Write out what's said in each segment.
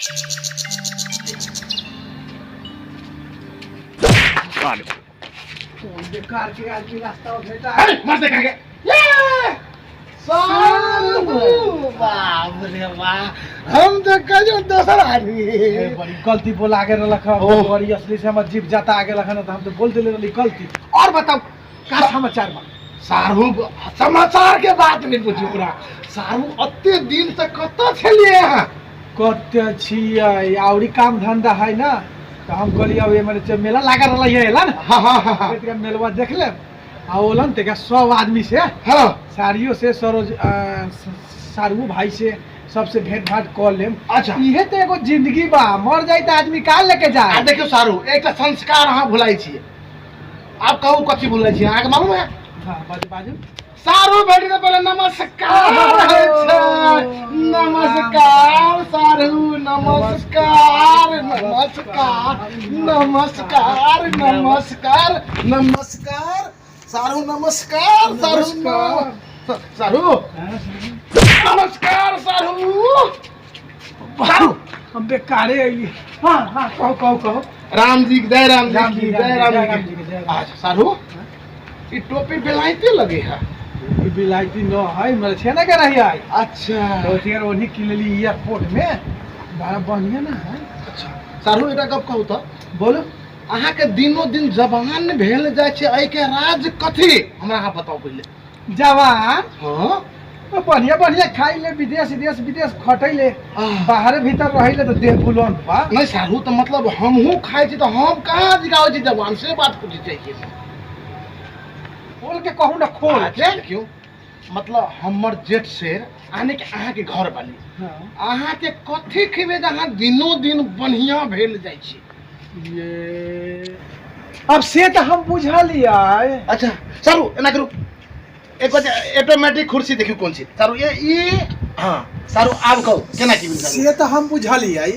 कोन बेकार के आदमी रास्ता में भेटा। अरे मर देखा के ये सारू, बाप रे बाप, हम तो कहियो दोसर आदमी। ए, बड़ी गलती बोला के रहलक हन। ओह। बड़ी असली से हमर जीभ जाता आ गेलक हन, तऽ हम तो बोल देले रहली गलती। और बताओ का समाचार बा? सारू, समाचार के बात नहीं पूछू पूरा। सारू, अते दिन से कतऽ छलिए अहाँ? कते छियै, औरी काम धंधा है ना, तऽ हम कहलियै अब एमहर से मेला लागल रहलै है एला ने। हाँ हाँ हाँ हाँ तनिका मेलवा देख लेब आ ओलन तनिका सब आदमी से, सारियो से, सरोज सारू भाई से, सबसे भेंट भाट कऽ लेब। अच्छा। इहे तऽ एगो जिंदगी बा, मर जाई तऽ आदमी का लेके आ जाए? देखियौ सारू, एकटा संस्कार अहाँ भुलाइ छियै। आब कहू कथी भुलाइ छियै, अहाँके मालूम है? हाँ, बाजू बाजू। सारू भेट तऽ पहिले नमस्कार होइ छै। नमस्कार सारू, नमस्कार नमस्कार नमस्कार नमस्कार नमस्कार सारू, नमस्कार सारू। नमस्कार। सारू, नमस्कार सारू, सारू। हम बेकारे अइली। हाँ हाँ, कहू कहू कहू। राम जी की जय, राम जी राम की जी, जय, राम जय, जी राम की जी की जय। अच्छा सारू, ई टोपी बेलायते लगे है। ई बिलायती न है, मेरे छे ना के रही आई। अच्छा। तो फिर ओन्ही की लेली एयरपोर्ट में, बड़ा बढ़िया ना है। अच्छा सारू, एकटा गप कहू तऽ? बोलो। अहाँके दिनो दिन जवान भेल जाइ छै, एहिके राज कथी, हमरा अहाँ बताउ पहिले। जवान? हाँ। तो बढ़िया बढ़िया खाइ ले, विदेश विदेश विदेश खटै ले, आह। बाहरे भीतर रहै ले तऽ देह बुलंद बा। नहि सारू, तऽ मतलब हमहूँ खाइ छी तऽ हम कहाँ दिखाबै छी जवान, से बात पूछै चाहिए। खोल के कहू ना, खोल अच्छा के। देखियौ, मतलब हमर जेठ शेर आने के अहाँके घर वाली अहाँके कथी खेबै जे अहाँ दिनो दिन बढ़िया भेल जाइ छी? ये अब से तऽ हम बुझलियै। अच्छा सारू, एना करू, एक ऑटोमेटिक कुर्सी देखियौ कोन छी सारू, ये ई। हाँ सारू, आब कहू केना की भेल सारू? से तऽ हम बुझलियै।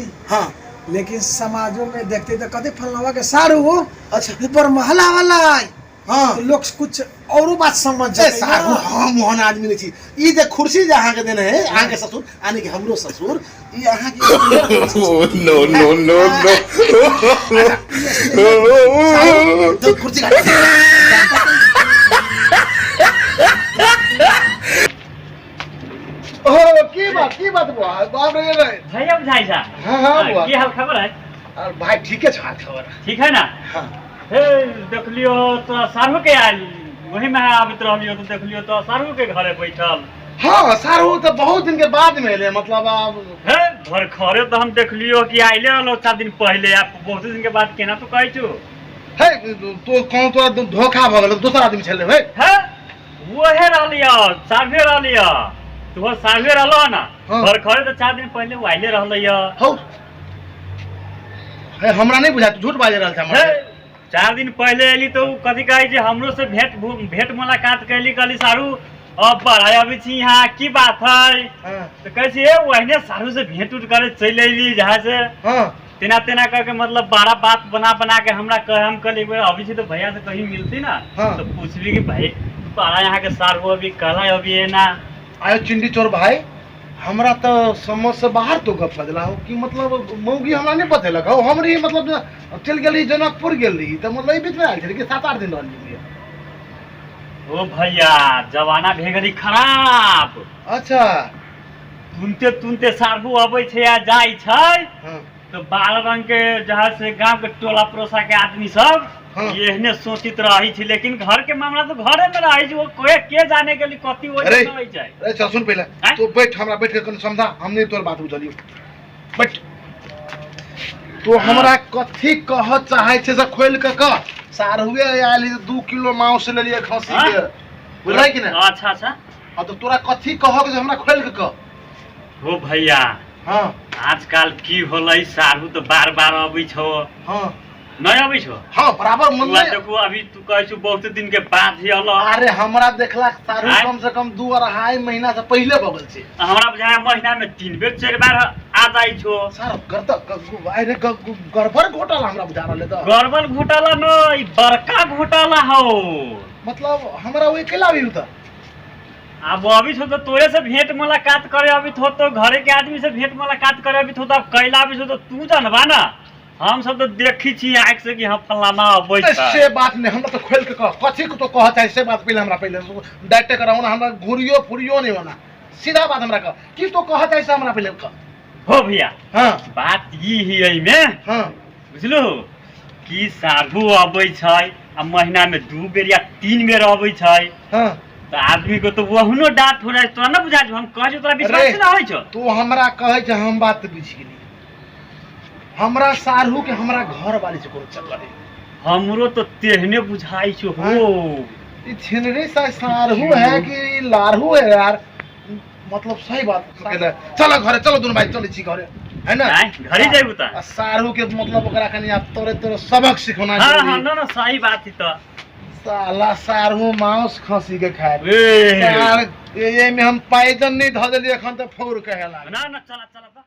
लेकिन समाजो में देखते तऽ कते फलनावा के सारू, अच्छा, ऊपर महला वाला है। हाँ। तो लोग कुछ औरो बात समझ ए जेतै सारू, ना। हम ओहन आदमी नहीं छी। ई जे कुर्सी जे अहाँके देने है अहाँके ससुर, यानी कि हमरो ससुर, ई अहाँके Oh, no, no, no, no. तो कुर्सी काट। ओ की बात बुआ, बाप रे रे। भैया बुझाइ छा? हाँ हाँ बुआ। की हाल खबर है? और भाई ठीके छ हाल खबर। ठीक है ना? हाँ। हे देखलियो तो सारू के आयल, वही में आबैत रहलियो तो देखलियो तो सारू के घरे बैठल। हाँ सारू तो बहुत दिन के बाद में एले, मतलब आब हे घर खरे तो हम देखलियो कि आइले रहलो 4 दिन पहले, आप बहुत दिन के बाद केना तो कहै छु? हे तो कहूं तोरा धोखा भ गेल, दोसर आदमी छलै हे। हे वहे रहलियो, सारुए रहलियो, तो सारुए रहलो ना। घर खरे तो 4 दिन पहले वो आइले रहलियो। हौ हे, हमरा नहीं बुझा, तू झूठ बाजि रहल छ हमरा। हे 4 दिन पहले एली तो उ कथी कहै छै, हमरो से भेंट मुलाकात कैली, कहली सारू अब पढ़ाई अबै छी यहाँ, की बात है? तो कहै छी ए ओहने सारू से भेंट उट करे चलि अयली जहाँ से। तेना तेना करके मतलब बारह बात बना बना के हमरा कहे, हम कहली एक बेर अबै छी तो भैया से कहीं मिलती ना। तो पूछबी कि भाई पढ़ाई यहाँ के सारू अभी कहला अभी है ना। आयो चिंडी चोर भाई, हमरा तऽ समझ से बाहर तो गप बजला हो कि मतलब मौगी हमरा नहीं बतेलक हो। हमरी मतलब चलि गेली जनकपुर गेल रही तऽ मतलब एहि बीचमे आयल छलै कि 7-8 दिन रहली। ओ भैया, जमाना भे गेली खराब। अच्छा। तुनते तुनते सारहु अबै छै आ जाइ छै। तो 12 रंग के जहाँ से गांव के टोला पड़ोसा के आदमी सब एहने सोचित रही छै, लेकिन घर के मामला तो घरे में रही छै, वो कोई के जाने के लिए कथी हो अरे, रहै छै। अरे चल सुन पहिले। आँय? तो बैठ, हमरा बैठ के कनि समझा, हम नहीं तोर बात बुझलियौ, बैठ तो। हमरा कथी कह चाहे छै से खोलि के कह। सारहुए आयल है, 2 किलो मांस लेलियै खसी के, बुझलै कि नहि? अच्छा अच्छा। हाँ, तो तोरा कथी कह के छै, हमरा खोलि के कह। हो भैया, आजकल की होलै, सारहु तो बार बार अबै छौ। नहीं अबै छौ? हाँ बराबर मन तू नहीं। देखू अभी तू कहै छौ बहुत दिन के बाद ही अलो। अरे हमरा देखला सारू आँय? कम से कम 2-2.5 महीना से पहले बगल छै। हमरा बुझाय महीना में 3 बेर 4 बार आ जाइ छौ। सर अरे गड़बड़ घोटाला हमरा बुझा रहल है तऽ। गड़बड़ घोटाला नहीं, बड़का घोटाला हो। मतलब हमरा ओइ कैला अभी तऽ? आब अबित हो तो तोरे से भेंट मुलाकात करे अबित हो तो घरे के आदमी से भेंट मुलाकात करे अबित हो तो अब कैला अबित हो तो तू जानबा ना। हम सब तो देखी छी आँख से कि हाँ फलाना अबै तऽ छै। से बात नहीं, हमरा तो खोल के कह कथी के तो कह चाहे से बात पहले हमरा पहले डायरेक्ट कराओ ना, हमरा घुरियो फुरियो नहीं होना, सीधा बात हमरा कह की तो कह चाहे से हमरा पहले कह। हो भैया हाँ बात ई ही एहिमे हाँ बुझलू कि साढ़ू अबै छै आ महीना में 2 बेर या 3 बेर अबै छै। हाँ तो आदमी को तो वहनो डांट हो रहा, तोरा ना बुझा छौ, हम कहै छौ तोरा विश्वास अरे, ना होइ छौ। तू हमरा कहै छै हम बात बुझि गेली, हमरा साढ़ू के हमरा घर वाली से कोनो चक्कर नहीं। हमरो तो तेहने बुझाइ छौ हो। ई छिनरी सा साढ़ू है कि लाढ़ू है यार, मतलब सही बात। चलो घरे चलो दुनू भाई चलै छी घरे है ना, आँय, घरे जाइबू त आ साढ़ू के मतलब ओकरा कनि आब तोरे तोरे सबक सिखौना हाँ जरूरी। हाँ ना ना सही बात है तो साला साढ़ू मांस खसी के खाए ए सार ये में हम पाइजन नहीं धऽ देलियै एखन तऽ फौर कहे लागल। ना ना चला चला।